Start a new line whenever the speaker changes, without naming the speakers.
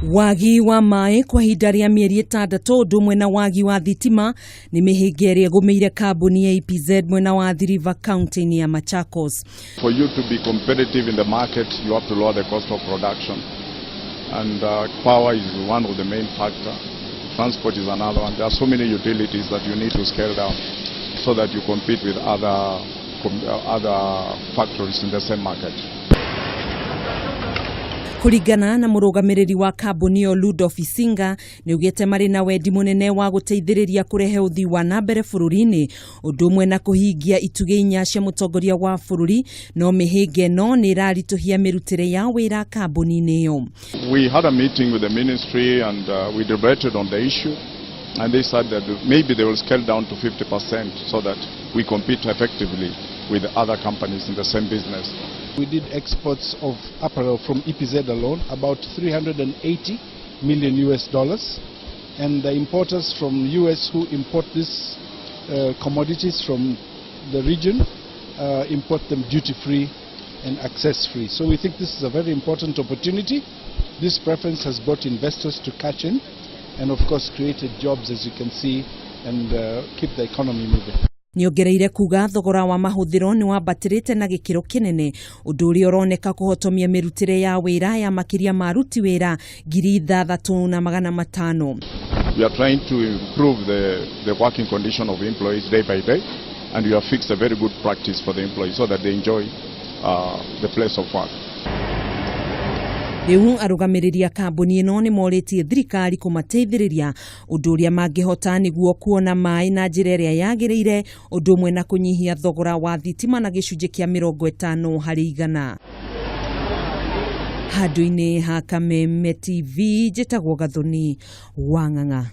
Wagi wa maĩ kwa ihinda rĩa mĩeri 6 ũndũ ũmwe na wagi wa thitima nĩ mĩhĩnga ĩrĩa ĩgũmĩire kambuni ya EPZ mwena wa Athi River county-inĩ ya Machakos.
For you to be competitive in the market, you have to lower the cost of production. And power is one of the main factor. Transport is another one. There are so many utilities that you need to scale down so that you compete with other factories in the same market.
Kũringana na mũrũgamĩrĩri wa kambuni ĩyo Rudolf Isinga, nĩ augĩte marĩ na wendi mũnene wa gũteithĩrĩria kũrehe ũthii wa na mbere bũrũri-inĩ, ũndũ ũmwe na kũhingia itugĩ 4 cia mũtongoria wa bũrũri, no mĩhĩnga ĩno nĩ ĩraritũhia mĩrutĩre ya wĩra kambuni-inĩ ĩyo.
We had a meeting with the ministry and we debated on the issue, and they said that maybe they will scale down to 50% so that we compete effectively with other companies in the same business.
We did exports of apparel from EPZ alone, about 380 million US dollars. And the importers from US who import these commodities from the region import them duty free and access free. So we think this is a very important opportunity. This preference has brought investors to catch in and, of course, created jobs, as you can see, and keep the economy moving.
Nĩongereire kuga thogora wa mahũthĩro nĩ wambatĩrĩte na gĩkĩro kĩnene, ũndũ ũrĩa ũroneka kũhotomia mĩrutĩre ya wĩra ya makĩria ma aruti wĩra 6,500.
We are trying to improve the working condition of employees day by day, and we have fixed a very good practice for the employees so that they enjoy the place of work.
Rĩu arũgamĩrĩri a kambuni ĩno nĩ morĩtie thirikari kũmateithĩrĩria ũndũ ũrĩa mangĩhota nĩguo kuona maĩ na njĩra ĩrĩa yagĩrĩire, ũndũ ũmwe na kũnyihia thogora wa thitima na gĩcunjĩ kĩa 50%. Handũ-inĩ ha Kameme TV, njĩtagwo Gathoni Wang'ang'a.